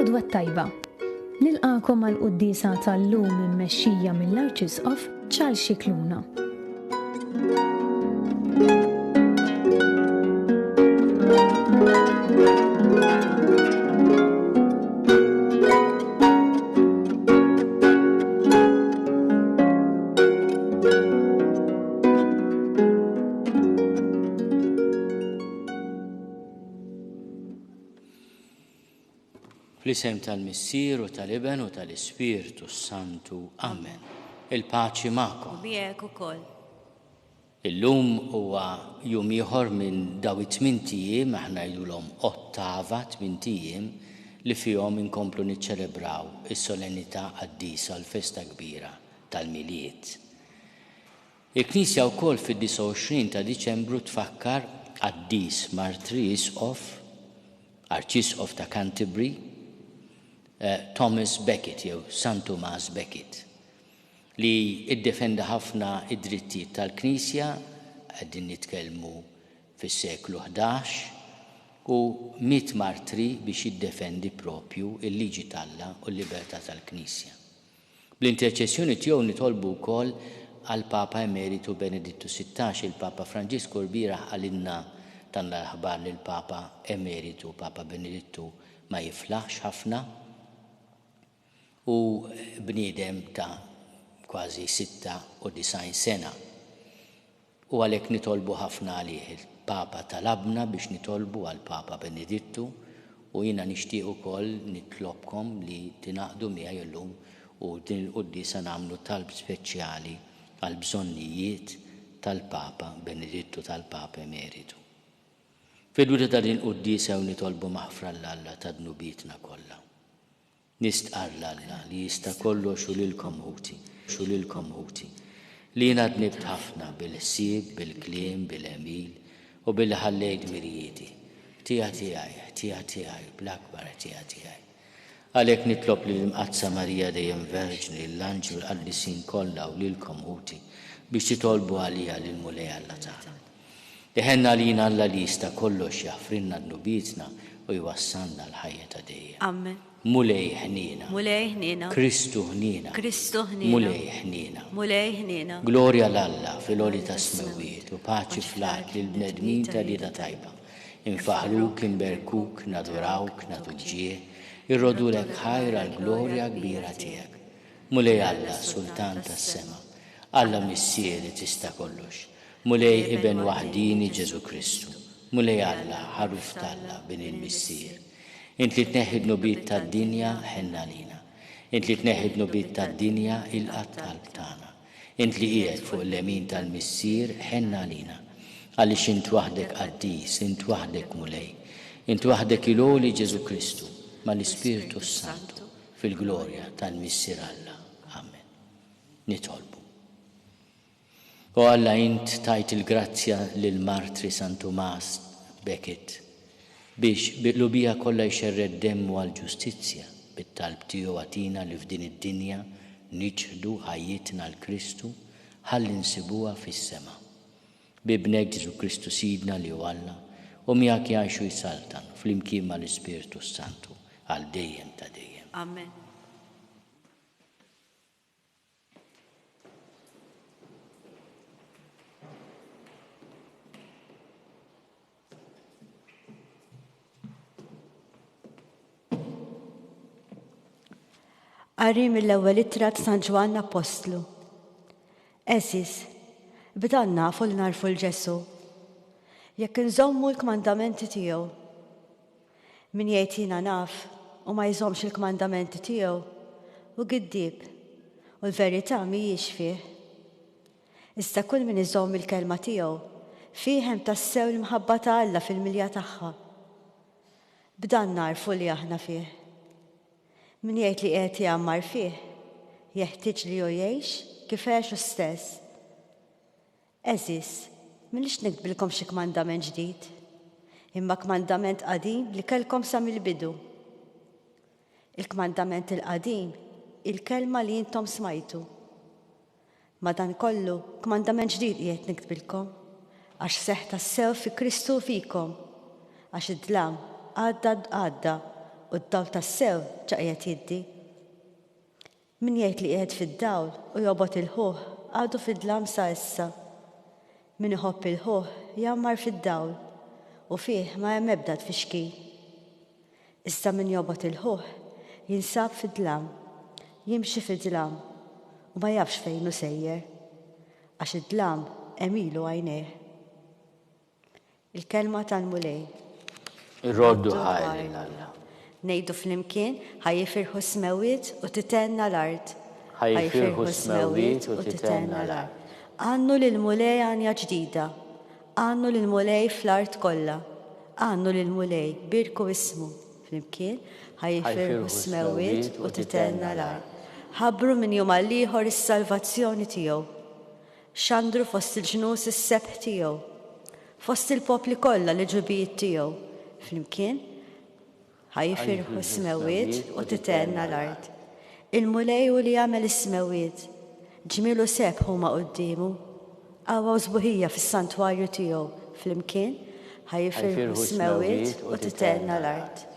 L-għodwa t-tajba. Nilqagħkom għall-quddiesa tal-lum immexxija mill-Arċisqof Charles Scicluna. Fl-isem tal-Missier u tal-Iben u tal-Ispirtu s-Santu. Amen. Il-paċi magħkom. U miegħek ukoll. Illum huwa jum ieħor minn daw it-tmint ijiem, aħna ngħidulhom ottava, tmint ijiem, li fihom inkomplu niċċelebraw is-solennità qaddisa, l-festa kbira tal-Milied. Il-Knisja wkoll fid-29 ta' Diċembru tfakkar qaddis martri isqof, Arċisqof ta' Canterbury, Thomas Becket jew San Tumas Becket, li ddefenda ħafna d-drittijiet tal-Knisja, qegħdin nitkellmu fis-seklu 11, u miet martri biex jiddefendi propju l-liġi t'Alla u l-libertà tal-Knisja. Bl-interċessjoni tiegħu nitolbu wkoll għall-Papa Emeritu Benedittu 16, il-Papa Franġisku lbieraħ qalilna tana l-aħbar li l-Papa Emeritu, Papa Benedittu, ma jiflaħx ħafna u bniedem ta' kważi 96 sena. U għalhekk nitolbu ħafna għalih. Il-Papa talabna biex nitolbu għall-Papa Benedittu u jiena nixtieq ukoll nitlobkom li tingħaqdu miegħi llum u din il-quddiesa nagħmlu talb speċjali għall-bżonnijiet tal-Papa Benedittu, tal-Papa Emeritu. Fil-bidu ta' din il-quddiesa hawn nitolbu maħfra 'l Alla ta' dnubietna kollha. Nistqarr 'l Alla li jista' kollox u lilkom ħuti, u lilkom ħuti, li jiena dnibt ħafna bil-ħsieb, bil-kliem, bil-għemil, u billi ħallejt dmirijieti. Ħtija tiegħi, ħtija tiegħi, bl-akbar ħtija tiegħi. Għalhekk nitlob lill-Imqaddsa Marija dejjem Verġni, lill-anġli u l-qaddisin kollha u lilkom ħuti, biex titolbu għalija lill-Mulej Alla tagħna. Iħenn għalina Alla li jista' kollox jaħfrilna dnubietna u jwassalna għall-ħajja ta' dejjem. Amen. Mulej ħniena. Mulej ħniena. Kristu ħniena. Kristu ħniena. Mulej ħniena. Mulej ħniena. Glorja 'l Alla fil-għoli tas-smewwiet u paċi fl-art lill-bnedmin ta' rieda tajba. Infaħħruk, inberkuk, nadurawk, nagħtuk ġieħ, irrodulek ħajr għall-glorja kbira tiegħek. Mulej Alla, Sultan tas-sema, Alla Missier li tista' kollox, Mulej Iben waħdieni Ġesù Kristu, Mulej Alla, Ħaruf t'Alla, Bin il-Missier. Int li tneħħi d-dnubiet tad-dinja, ħenn għalina. Int li tneħħi d-dnubiet tad-dinja, ilqa' t-talb tagħna. Int li qiegħed fuq il-lemin tal-Missier, ħenn għalina. Għaliex int waħdek qaddis, int waħdek Mulej, int waħdek il-għoli Ġesù Kristu, mal-Ispirtu s-Santu, fil-glorja tal-Missier Alla. Amen. Nitolbu. O Alla int tajt il-grazzja lill-martri San Tumas Becket biex bi qlubija kollha jxerred demmu għall-ġustizzja, bit-talb tiegħu agħtina li f'din id-dinja niċħdu ħajjitna għal Kristu ħalli nsibuha fis-sema. B'Ibnek Ġesù Kristu Sidna li hu Alla u miegħek jgħix u jsaltan flimkien mal-Ispirtu s-Santu għal dejjem ta' dejjem. Amen. Qari mill-ewwel ittra ta' San Ġwann Appostlu. Għeżież, b'dan nafu li nagħrfu 'l Ġesù, jekk inżommu l-kmandamenti tiegħu. Min jgħid jiena naf u ma jżommx il-kmandamenti tiegħu, hu giddieb, u l-verità mhijiex fih. Iżda kull min iżomm il-kelma tiegħu, fih hemm tassew l-imħabba ta' Alla fil-milja tagħha. B'dan nagħrfu li aħna fih. Min jgħid li qiegħed jgħammar fih, jeħtieġ li hu jgħix kif għex hu stess. Għeżież, m'iniex niktbilkom xi kmandament ġdid, imma kmandament qadim li kellkom sa mill-bidu. Il-kmandament il-qadim hi l-kelma li intom smajtu. Madankollu, kmandament ġdid qiegħed niktbilkom, għax seħħ tassew fi Kristu u fikom, għax id-dlam għadda għadda. u d-dawl tassew ġa qiegħed jiddi. Min jgħid li qiegħed fid-dawl u jobgħod 'il ħuh għadu fid-dlam sa issa. Min iħobb 'il ħuh jgħammar fid-dawl, u fih ma hemm ebda tfixkil. Iżda min jobgħod 'il ħuh jinsab fid-dlam, jimxi fid-dlam, u ma jafx fejn hu sejjer, għax id-dlam għemilu għajnejh. Il-Kelma tal-Mulej. Irroddu ħajr lil Alla. Ngħidu flimkien, Ħa jifirħu s-smewwiet u tithenna l-art. Ħa jifirħu s-smewwiet u tithenna l-art. Għannu lill-Mulej għanja ġdida. Għannu lill-Mulej fl-art kollha. Għannu lill-Mulej, bierku ismu. Flimkien, Ħa jifirħu s-smewwiet u tithenna l-art. Ħabbru minn jum għall-ieħor is-salvazzjoni tiegħu. Xandru fost il-ġnus is-sebħ tiegħu, fost il-popli kollha l-għeġubijiet tiegħu. Flimkien, ħa jifirħu s-smewwiet u tithenna l-art. Il-Mulej hu li għamel is-smewwiet, ġmiel u sebħ huma quddiemu. Qawwa u sbuħija fis-santwarju tiegħu. Flimkien, ħa jifirħu s-smewwiet u tithenna l-art.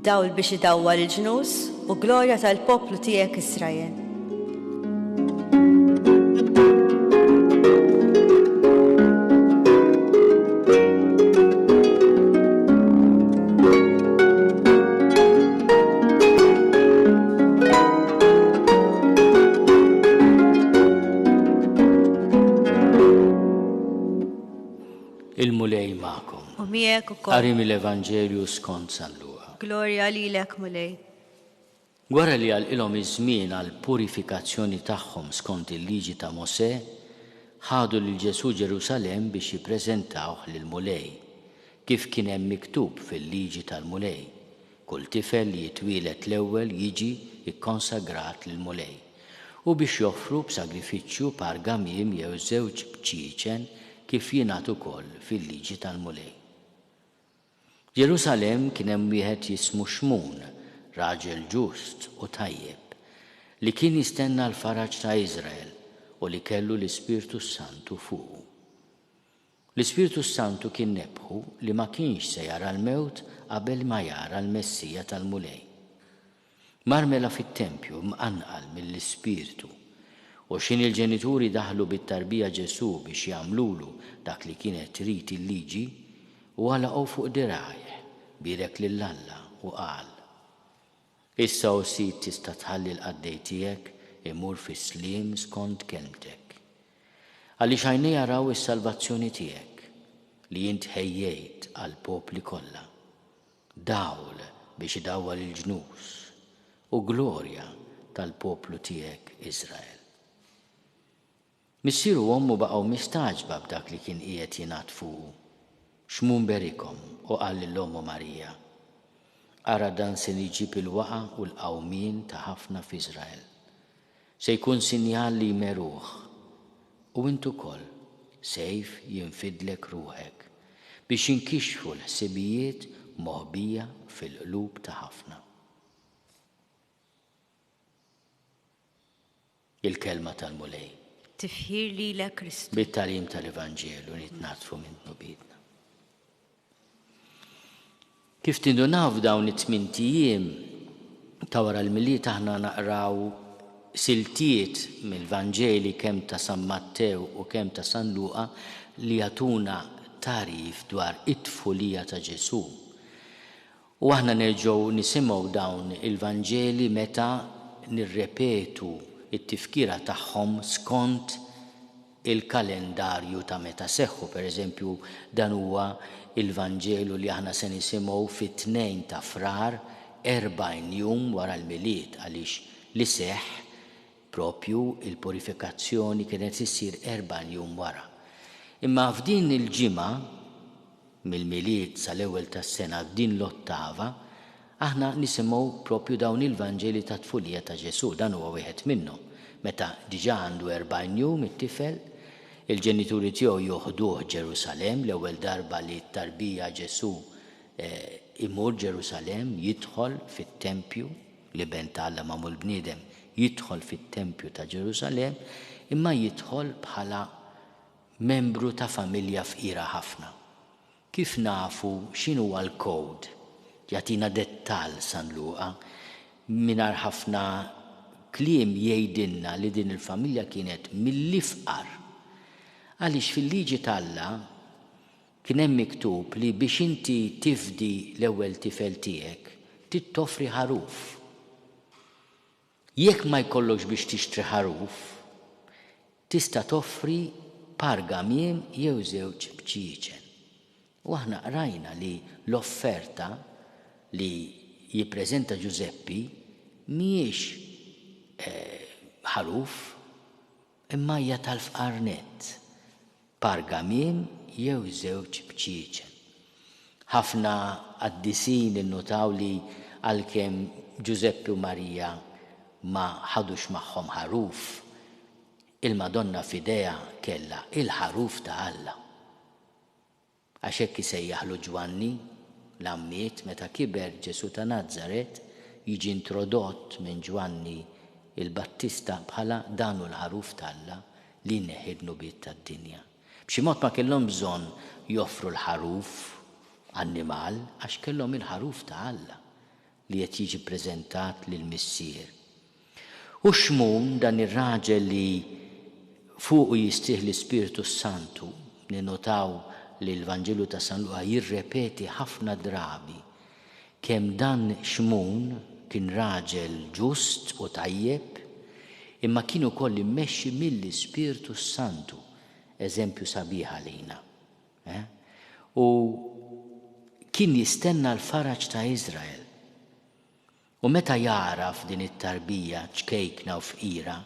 Dawl biex idawwal il-ġnus u glorja tal-poplu tiegħek Israel. Il-Mulej magħkom. U miegħek ukoll. Qari mill-Evanġelju skont San Luqa. Glorja lilek, Mulej. Wara li għalqilhom iż-żmien għall-purifikazzjoni tagħhom skont il-Liġi ta' Mosè, ħadu lil Ġesù Ġerusalemm biex jippreżentawh lill-Mulej, kif kien hemm miktub fil-Liġi tal-Mulej, Kull tifel li jitwieled l-ewwel jiġi kkonsagrat lill-Mulej, u biex joffru b'sagrifiċċju par gamiem jew żewġ bċieċen kif jingħad ukoll fil-Liġi tal-Mulej. Ġerusalemm kien hemm wieħed jismu Xmun, raġel ġust u tajjeb, li kien jistenna l-faraġ ta' Iżrael u li kellu l-Ispirtu s-Santu fuqu. L-Ispirtu s-Santu kien nebbħu li ma kienx se jara l-mewt qabel ma jara l-Messija tal-Mulej. Mar mela fit-tempju mqanqal mill-Ispirtu, u x'ħin il-ġenituri daħlu bit-tarbija Ġesù biex jagħmlulu dak li kienet trid il-Liġi, huwa laqgħu fuq dirgħajh, bierek lil Alla u qal, Issa, o Sid, tista' tħalli l-qaddej tiegħek imur fis-sliem skont kelmtek. Għaliex għajnejja raw is-salvazzjoni tiegħek, li int ħejjejt għall-popli kollha. Dawl biex idawwal il-ġnus, u glorja tal-poplu tiegħek Iżrael. Missieru u ommu baqgħu mistagħġba b'dak li kien qiegħed jingħad fuqu. Xmun berikhom u qal lil ommu Marija, Ara dan se jġib il-waqgħa u l-qawmien ta' ħafna f'Iżrael. Se jkun sinjal li jmeruh, u int ukoll, sejf jinfidlek ruħek, biex jinkixfu l-ħsibijiet moħbija fil-qlub ta' ħafna. Il-Kelma tal-Mulej. Tifħir lilek Kristu. Bit-tagħlim tal-Evanġelju nitnaddfu minn dnubietna. Kif tindunaw f'dawn it-tmint ijiem ta' wara l-Milied aħna naqraw siltiet mill-Vanġeli kemm ta' San Mattew u kemm ta' San Luqa li jagħtuna tagħrif dwar it-tfulija ta' Ġesù. U aħna nerġgħu nisimgħu dawn il-Vanġeli meta nirrepetu t-tifkira tagħhom skont il-kalendarju ta' meta seħħu. Per eżempju, dan huwa l-Vanġelu li aħna se nisimgħu fit-Tnejn ta' Frar, 40 jum wara l-Milied, għaliex li seħħ propju il-purifikazzjoni kienet issir 40 jum wara. Imma f'din il-ġimgħa, Mill-Milied sal-ewwel tas-sena f'din l-ottava, aħna nisimgħu proprju dawn il-Vanġeli tat-tfulija ta' Ġesù. Dan huwa wieħed minnhom, meta diġà għandu 40 jum it-tifel. Il-ġenituri tiegħu joħduh Ġerusalemm, l-ewwel darba li t-tarbija Ġesù imur Ġerusalemm, jidħol fit-tempju, l-Iben ta' Alla magħmul bniedem jidħol fit-tempju ta' Ġerusalemm, imma jidħol bħala membru ta' familja fqira ħafna. Kif nafu x'inhuwa l-code? Jagħtina dettall San Luqa. Mingħajr ħafna kliem jgħidilna li din il-familja kienet mill-ifqar. Għaliex fil-liġi t'Alla kien hemm miktub li biex inti tifdi l-ewwel tifel tiegħek trid toffri ħaruf. Jekk ma jkollokx biex tixtri ħaruf, tista' toffri par gamiem jew żewġ bċieċen. U aħna qrajna li l-offerta li jippreżenta Ġużeppi mhijiex ħaruf, imma hija tal-fqar nett. Par gamiem jew żewġ bċieċen. Ħafna qaddisin innutaw li għalkemm Ġużeppi u Marija ma ħadux magħhom ħaruf, il-Madonna f'idejha kellha il-ħaruf ta' Alla. Għax hekk isejjaħlu Ġwanni l-Għammied meta kiber Ġesù ta' Nazaret jiġi introdott minn Ġwanni l-Battista bħala dan hu l-Ħaruf t'Alla li jneħħi d-dnubiet tad-dinja. B'xi mod ma kellhom bżonn joffru l-ħaruf, annimal, għax kellhom il-Ħaruf ta' Alla li qed jiġi ppreżentat lill-Missier. U Xmun, dan ir-raġel li fuqu jistrieħ l-Ispirtu s-Santu, ninnotaw li l-Vanġelu ta' San Luqa jirrepeti ħafna drabi kemm dan Xmun kien raġel ġust u tajjeb, imma kien ukoll immexxi mill-Ispirtu s-Santu, eżempju sabiħ għalina. Eh? U kien jistenna l-faraġ ta' Iżrael. U meta jagħraf din it-tarbija ċkejkna u fqira,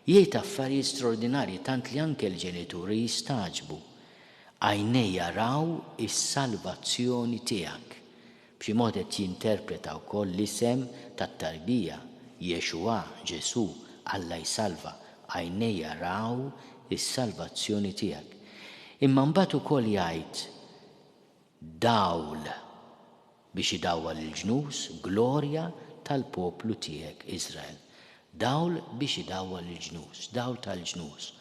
jgħid affarijiet straordinarji tant li anke l-ġenituri jistagħġbu. Għajnejja raw is-salvazzjoni tiegħek. B'xi mod qed jinterpreta wkoll l-isem tat-tarbija, Yeshua, Ġesù, Alla jsalva, għajnejja raw is-salvazzjoni tiegħek. Imma mbagħad ukoll jgħid, Dawl biex idawwal il-ġnus, glorja tal-poplu tiegħek Iżrael. Dawl biex idawwal il-ġnus, dawl tal-ġnus,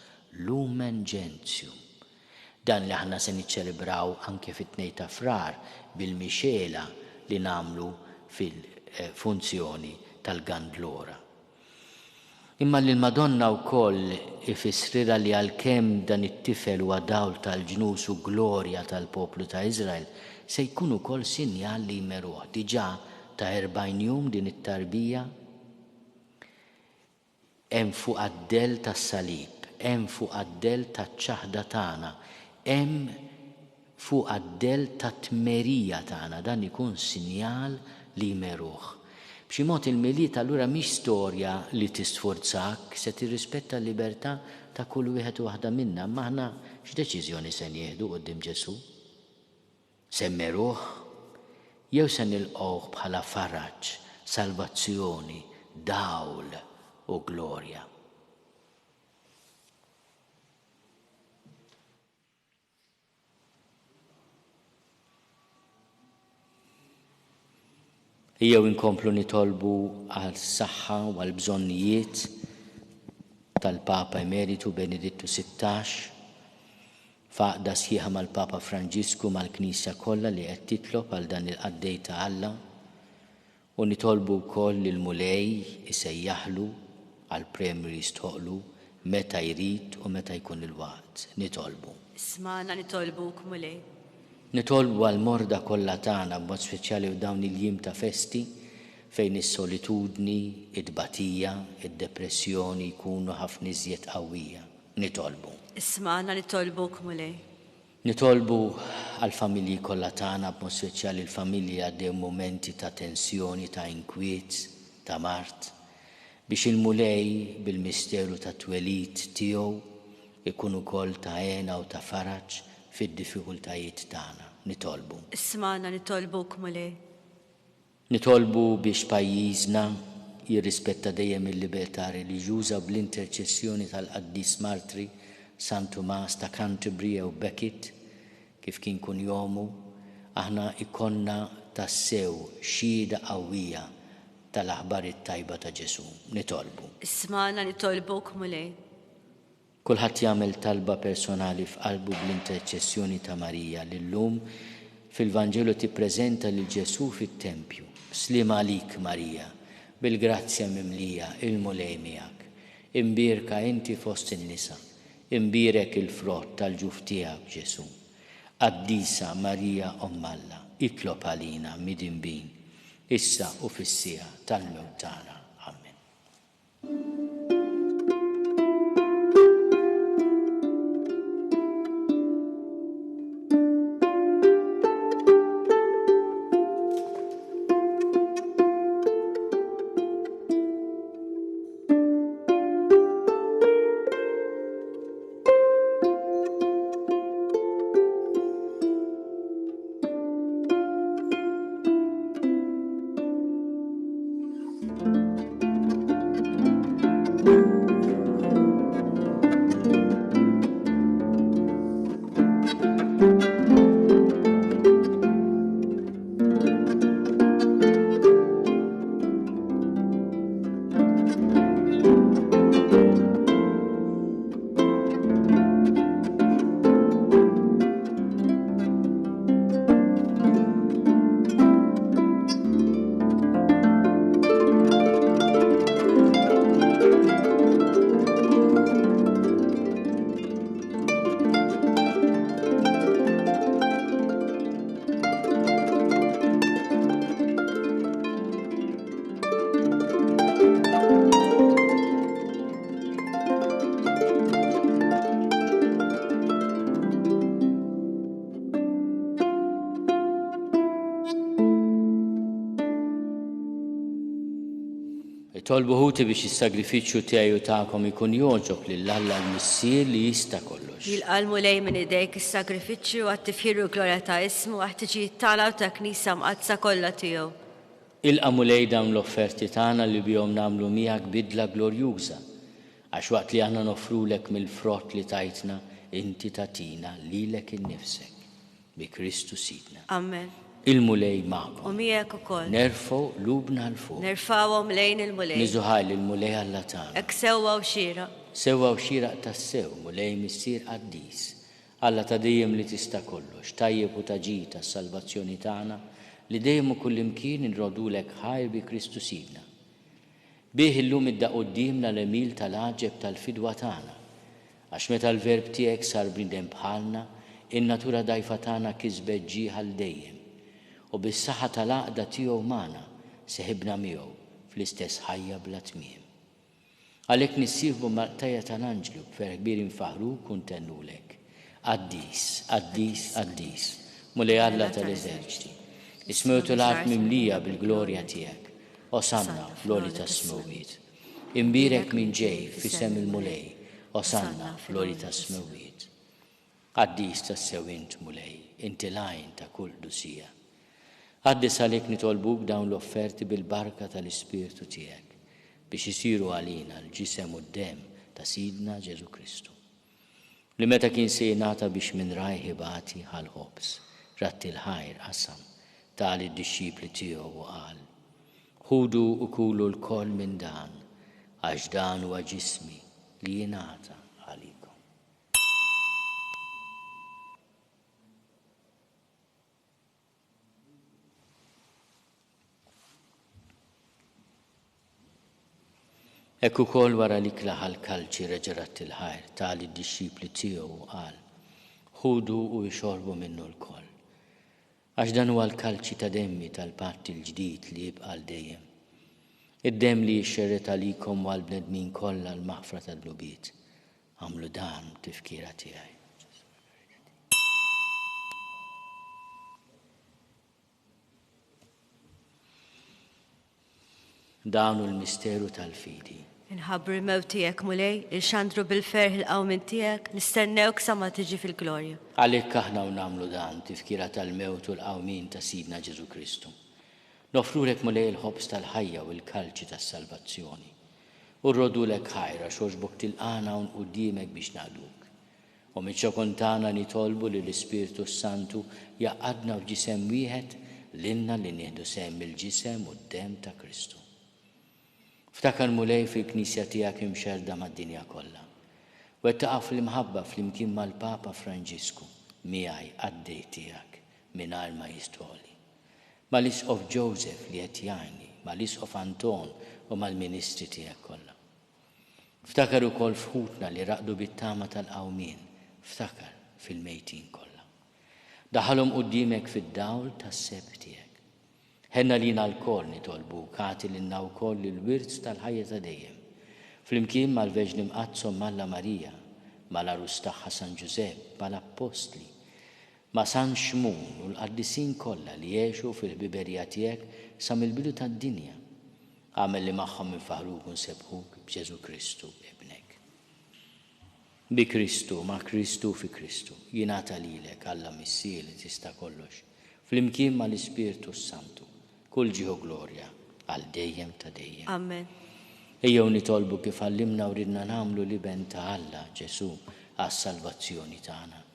lumen gentium. Dan li aħna se niċċelebraw anke fit-Tnejn ta' Frar bil-mixegħla li nagħmlu fil-funzjoni tal-Gandlora. Imma lill-Madonna wkoll ifissrilha li għalkemm dan it-tifel huwa dawl tal-ġnus u glorja tal-poplu ta' Iżrael, se jkun ukoll sinjal li jmeruh. Diġà ta' 40 jum din it-tarbija hemm fuqha d-dell tas-salib, hemm fuqha d-dell taċ-ċaħda tagħna, hemm fuqha d-dell tat-tmerija tagħna, dan ikun sinjal li jmeruh. B'xi mod il-Milied allura mhix storja li tisfurzak, se tirrispetta l-libertà ta' kull wieħed u waħda minna, imma aħna x'deċiżjoni se nieħdu quddiem Ġesù? Se mmeruh jew se nilqgħuh bħala faraġ, salvazzjoni, dawl u glorja? Ejjew inkomplu nitolbu għas-saħħa u għall-bżonnijiet tal-Papa Emeritu Benedittu 16, f'għaqda sħiħa mal-Papa Franġisku mal-Knisja kollha li qed titlob għal dan il-qaddej ta' Alla. U nitolbu wkoll li l-Mulej isejjaħlu għall-premju li jistħoqqlu meta jrid u meta jkun il-waqt. Nitolbu. Ismagħna nitolbuk, Mulej. Nitolbu għall-morda kollha tagħna, b'mod speċjali f'dawn il-jiem ta' festi fejn is-solitudni, it-tbatija, id-depressjoni jkunu ħafna iżjed qawwija. Nitolbu. Ismagħna nitolbuk, Mulej. Nitolbu għall-familji kollha tagħna, b'mod speċjali l-familji li għaddew mumenti ta' tensjoni, ta' inkwiet, ta' mard, biex il-Mulej bil-misteru tat-twelid tiegħu jkun ukoll ta' hena u ta' faraġ fid-diffikultajiet tagħna. Nitolbu. Ismagħna nitolbuk, Mulej. Nitolbu biex pajjiżna jirrispetta dejjem il-libertà reliġjuża bl-interċessjoni tal-Qaddis Martri. San Tumas ta' Canterbury jew Becket, kif kien kunjomu, aħna jkollna tassew xhieda qawwija tal-aħbar it-tajba ta' Ġesù. Nitolbu. Ismagħna nitolbuk, Mulej. Kulħadd jagħmel talba personali f'qalbu bl-interċessjoni ta' Marija li llum fil-Vanġelu tippreżenta lil Ġesù fit-tempju. Sliem għalik Marija, bil-grazzja mimlija, il-Mulej miegħek. Imbierka inti fost in-nisa, imbierek il-frott tal-ġuf tiegħek Ġesù. Qaddisa Marija Omm Alla, itlob għalina midinbin, issa u fis-siegħa tal-mewt tagħna. Amen. Itolbu ħuti biex is-sagrifiċċju tiegħi u tagħkom ikun jogħġob lil Alla l-Missier li jista' kollox. Jilqa' l-Mulej minn idejk is-sagrifiċċju għat-tifħir u l-glorja ta' ismu, għall-ħtiġijiet tagħna u tal-Knisja Mqaddsa kollha tiegħu. Ilqa' Mulej dawn l-offerti tagħna li bihom nagħmlu miegħek bidla glorjuża, għax waqt li aħna noffrulek mill-frott li tajtna, inti tagħtina lilek innifsek. Bi Kristu Sidna. Amen. Il-Mulej magħkom. U miegħek ukoll. Nerfgħu qlubna 'l fuq. Nerfgħuhom lejn il-Mulej. Niżu ħaj lill-Mulej Alla tagħna. Hekk sewwa u xieraq. Sewwa u xieraq tassew, Mulej Missier qaddis, Alla ta' dejjem li tista' kollox, tajjeb u ta' ġid għas-salvazzjoni tagħna, li dejjem u kullimkien inroddulek ħajr bi Kristu Sidna. Bih illum idda quddiemna l-għemil tal-għaġeb tal-fidwa tagħna. Għax meta l-Verb tiegħek sar bniedem bħalna, in-natura dgħajfa tagħna kisbet ġieħ għal dejjem. U bis-saħħa tal-għaqda tiegħu magħna, seħibna miegħu fl-istess ħajja bla tmiem. Għalhekk nissieħbu mal-qtajja' tal-anġli u b'ferħ kbir infaħħruk u ntennulek, Qaddis, qaddis, qaddis, Mulej Alla tal-eżerċti! Is-smewwiet u l-art mimlija bil-glorja tiegħek. Osanna fl-għoli tas-smewwiet. Imbierek min ġej f'isem il-Mulej, Osanna fl-għoli tas-smewwiet. Qaddis tassew int, Mulej, inti l-għajn ta' kull qdusija. Qaddis għalhekk nitolbuk dawn l-offerti bil-barka tal-Ispirtu tiegħek, biex isiru għalina l-ġisem u d-demm ta' Sidna Ġesù Kristu. Li meta kien se jingħata biex minn rajh ibati ħa l-ħobż, radd il-ħajr, qasam, ta lid-dixxipli tiegħu u qal, Ħudu u kulu lkoll minn dan, għax dan huwa ġismi li jingħata għalikom. Hekk ukoll wara l-ikla ħa l-kalċi reġa' radd il-ħajr, ta lid-dixxipli tiegħu u qal, Ħudu u ixorbu minnu lkoll. Għax dan huwa l-kalċi ta' demmi tal-patt il-ġdid li jibqa' għal dejjem. Id-demm li jixxerred għalikom u għall-bnedmin kollha għall-maħfra tad-dnubiet. Agħmlu dan b'tifkira tiegħi. Dan hu l-misteru tal-fidi. Inħabbru l-mewt tiegħek, Mulej, inxandru bil-ferħ il-qawmien tiegħek, nistennewk sa ma tiġi fil-glorja. Għalhekk aħna u nagħmlu dan, tifkira tal-mewt u l-qawmien ta' Sidna Ġesù Kristu. Noffrulek, Mulej, il-ħobż tal-ħajja u l-kalċi tas-salvazzjoni. U rroddulek ħajr għax għoġbok tilqagħna hawn quddiemek biex naqduk. U miċ-ċokon tagħna nitolbu li l-Ispirtu s-Santu jgħaqqadna f'ġisem wieħed lilna li nieħdu sehem mill-ġisem u d-demm ta' Kristu. Ftakar Mulej fil-Knisja tiegħek imxerrda mad-dinja kollha. Wettaqha fl-imħabba flimkien mal-Papa Franġisku, miegħi qaddej tiegħek mingħajr ma jistħoli. Mal-Isqof Joseph li qed jgħinni, mal-Isqof Anton u mal-ministri tiegħek kollha. Ftakar ukoll f'ħutna li raqdu bit-tama tal-qawmien, ftakar fil-mejtin kollha. Daħħalhom quddiemek fid-dawl tas-sebħ tiegħek. Ħenn għalina lkoll, nitolbuk, agħti lilna wkoll il-wirt tal-ħajja ta' dejjem, flimkien mal-Verġni Mqaddsa Omm Alla Marija, mal-Għarus tagħha San Ġużepp, mal-Appostli, ma' San Xmun u l-qaddisin kollha li għexu fil-ħbiberija tiegħek sa mill-bidu tad-dinja. Agħmel li magħhom infaħħruk u nsebbħuk b'Ġesù Kristu, Ibnek. Bi Kristu, ma' Kristu u fi Kristu, jingħata lilek, Alla Missier li tista' kollox, flimkien ma' l-Ispirtu s-Santu, kull ġieħ u glorja, għal dejjem ta' dejjem. Amen. Ejjew nitolbu kif għallimna u ridna nagħmlu l-Iben ta' Alla, Ġesù, għas-salvazzjoni tagħna.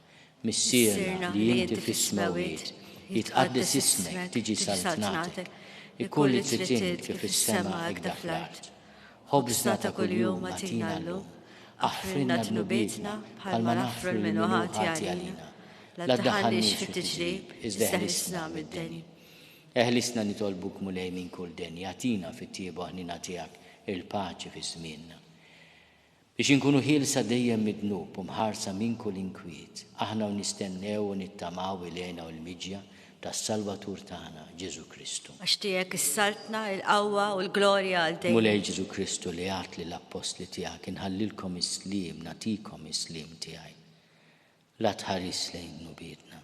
Missierna li inti fis-smewwiet, jitqaddes ismek, tiġi saltnatek, ikun li trid int kif fis-sema hekk fl-art. Ħobżna ta' kuljum agħtina llum. Aħfrilna dnubietna bħalma naħfru lil min hu ħati għalina. La ddaħħalniex fit-tiġrib, iżda eħlisna mid-deni. Eħlisna nitolbuk Mulej minn kull deni, agħtina fit-tjieba u ħniena tiegħek il-paċi fi żmienna. Biex inkunu ħielsa dejjem mid-dnub u mħarsa minn kull inkwiet, aħna u nistennew u nittamaw il-hena u l-miġja tas-Salvatur tagħna, Ġesù Kristu. Għax tiegħek is-saltna, il-qawwa u l-glorja għal dejjem. Mulej Ġesù Kristu li għedt lill-appostli tiegħek, Inħallilkom is-sliem, nagħtikom is-sliem tiegħi. La tħarisx lejn dnubietna.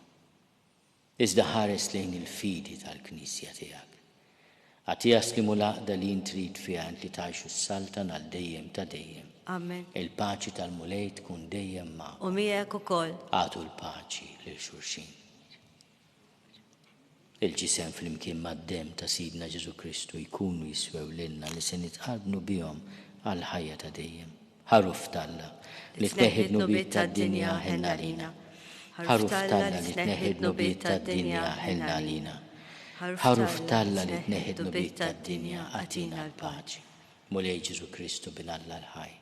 Iżda ħares lejn il-fidi tal-Knisja tiegħek. Agħtiha s-sliem u l-għaqda li int trid fiha int li tgħix u ssaltan għal dejjem ta' dejjem. Amen. Il-paċi tal-Mulej tkun dejjem magħkom. U miegħek ukoll. Agħtu l-paċi lil xulxin. Il-ġisem flimkien mad-demm ta' Sidna Ġesù Kristu jkunu jiswew lilna li se nitqarbnu bihom għall-ħajja ta' dejjem. Ħaruf t'Alla, li tneħħi d-dnubiet tad-dinja, ħenn għalina. Ħaruf t'Alla li tneħħi d-dnubiet tad-dinja, ħenn għalina. Ħaruf t'Alla li tneħħi d-dnubiet tad-dinja, agħtina l-paċi. Mulej Ġesù Kristu, Bin Alla l-ħaj,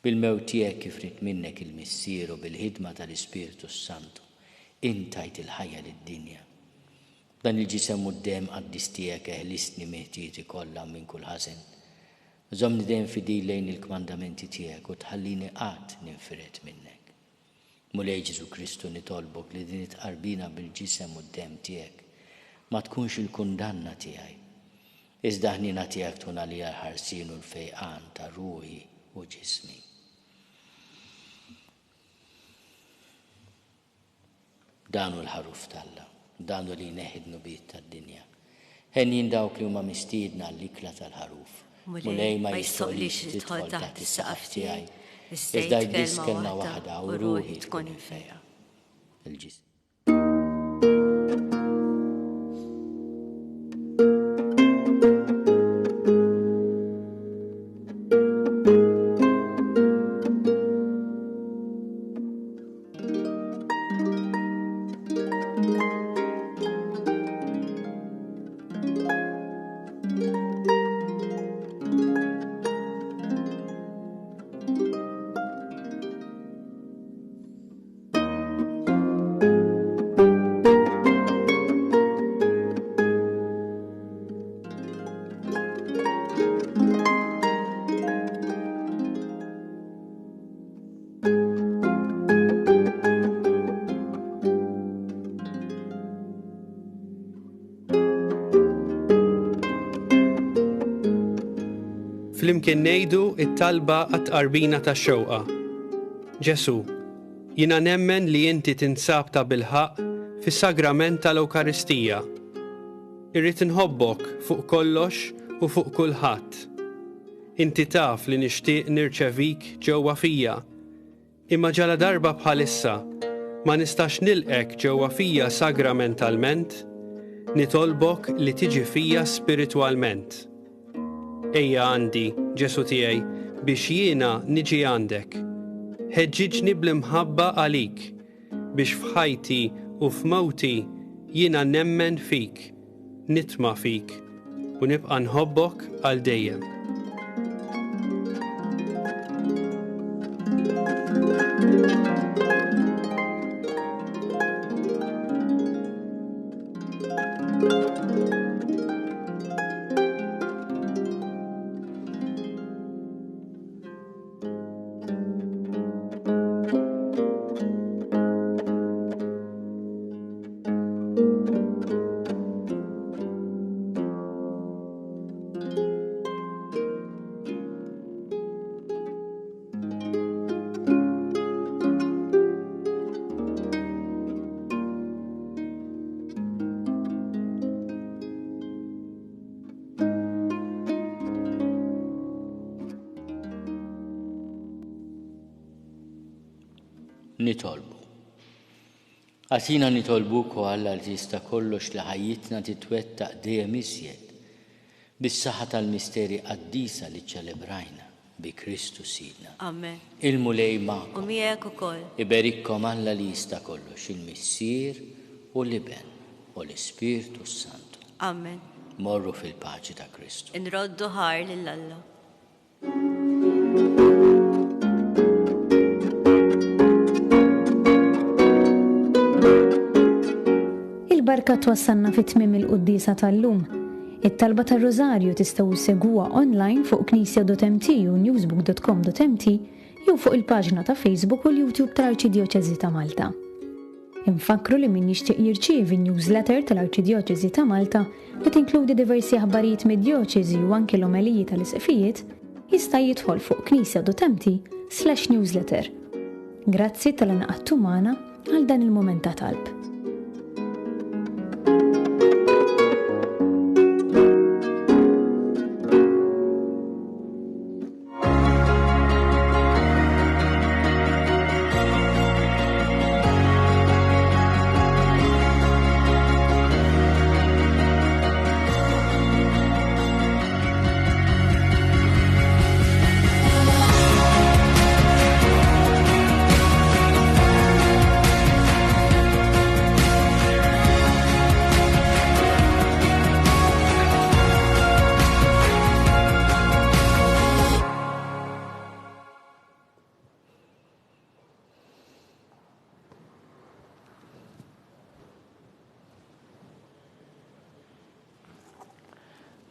bil-mewt tiegħek kif ried minnek il-Missier u bil-ħidma tal-Ispirtu s-Santu, int tajt il-ħajja lid-dinja. B'dan il-ġisem u d-demm qaddis tiegħek eħlisni mill-ħtieti kollha u minn kull ħażen. Żommni dejjem fidil lejn il-kmandamenti tiegħek u tħallini qatt ninfired minnek. Mulej Ġesù Kristu nitolbok li din it-tqarbina bil-ġisem u d-demm tiegħek ma tkunx il-kundanna tiegħi, iżda ħniena tiegħek tkun għalija l-ħarsien u l-fejqan ta' ruħi u ġismi. Dan hu l-Ħaruf t'Alla, dan hu li jneħħi d-dnubiet tad-dinja. Henjin dawk li huma mistiedna għall-ikla tal-Ħaruf. Mulej, ma jistħoqqlix li tidħol taħt is-saqaf tiegħi, iżda għid biss kelma waħda u ruħi tkun imfejqa. Il-ġisem. Flimkien ngħidu t-talba għat-tqarbina tax-xewqa. Ġesù, jiena nemmen li inti tinsab tabilħaqq fis-sagrament tal-Ewkaristija. Irrid inħobbok fuq kollox u fuq kulħadd. Inti taf li nixtieq nirċevik ġewwa fija. Imma ġaladarba bħalissa ma nistax nilqgħek ġewwa fija sagramentalment, nitolbok li tiġi fija spiritwalment. Ejja għandi, Ġesù tiegħi, biex jiena niġi għandek. ħeġġiġni bl-imħabba għalik, biex f'ħajti u f'mewti jiena nemmen fik, nitma' fik, u nibqa' nħobbok għal dejjem. Nitolbu. Agħtina nitolbuk, o Alla li tista' kollox li ħajjitna titwettaq dejjem iżjed bis-saħħa tal-misteri qaddisa li ċċelebrajna bi Kristu Sidna. Amen. Il-Mulej magħkom. U miegħek ukoll. Iberikkom Alla li jista' kollox, il-Missier u l-Iben u l-Ispirtu s-Santu. Amen. Morru fil-paċi ta' Kristu. Inroddu ħajr lil Alla. Il-barka twassalna fi tmiem il-quddiesa tal-lum. It-talba tar-Rużarju tistgħu ssegwuha online fuq knisja.mt u newsbook.com.mt jew fuq il-paġna ta' Facebook u l-YouTube tal-Arċidjoċesi ta' Malta. Infakkru li min jixtieq jirċievi n-newsletter tal-Arċidjoċesi ta' Malta li tinkludi diversi aħbarijiet mid-djoċesi u anki l-omeliji tal-isqfijiet, jista' jidħol fuq knisja.mt slash newsletter. Grazzi talli ngħaqadtu magħna għal dan il-mument ta' talb.